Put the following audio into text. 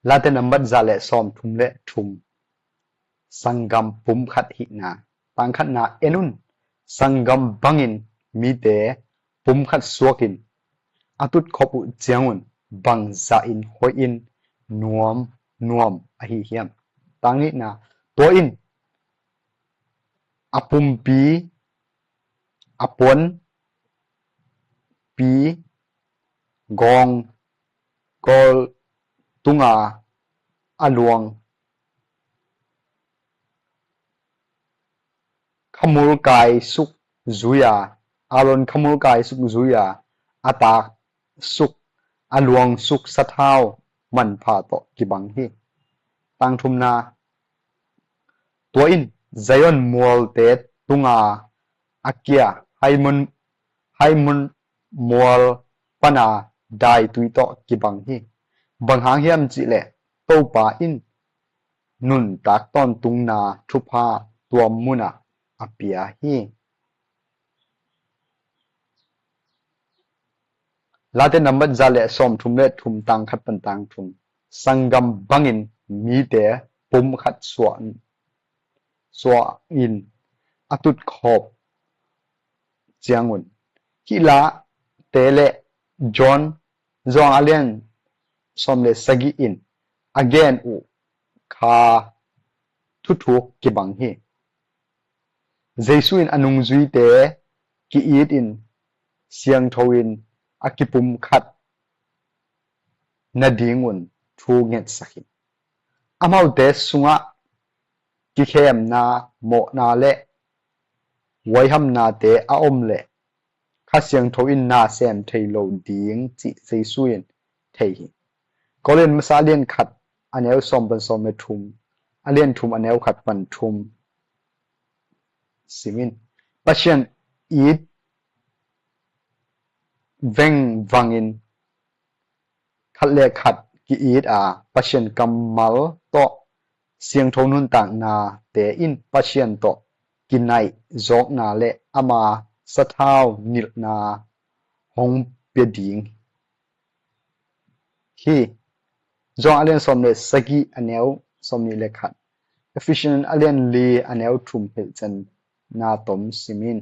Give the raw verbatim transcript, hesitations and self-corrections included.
Late nambat za le sawm thum le thum. Sanggam pum khat hihna. Tang khatna, en un, sanggam bangin mite pum khat suakin a tutkhop uh ciangun bangzah in hoih in nuam nuam ahi hiam? Tang nihna, tua in a pumpi, a puanpi gawng gawl tunga a luang khamul kai suk zui a, Aaron khamul kai suk zui a, a tak suk, a luang suk sathau manpha tawh kibang hi. Tang thumna, tua in Zion mualte tunga a kia Hermon, Hermon mual pana daitui tawh kibang hi. Bang hang hiam cihleh Topa in nuntak tawntungna thupha tua munah a pia hi. Late nambat za le sawm thum le thum, tang khat pan tang thum. Sanggam bangin mite pum khat suah, suah in a tutkhop ciangun, hih Late le John, John a lian sawm le sagih in a gen uh kha thuthuk kibang hi. Jesu in a nungzuite ki-it in siangtho in a kipum khat nadingun thu ngetsak hi. Amaute sungah kikhemna, mawhna le huaihamnate a om leh Kha Siangtho in na sem thei lo ding cih Jesu in thei hi. Korin masa a lian khat a neu sawm pan sawm le thum, a lian thum a neu khat pan thum simin, Pasian it vengvangin khat le khat ki-it a, Pasian kammal tawh siangtho nuntaknate in Pasian tawh kinaih zawkna le ama sathau nilhna hong pia ding hi. John a lian sawm le sagih a neu sawm nih le khat, Ephesian a lian li a neu thum hilhcianna tom simin,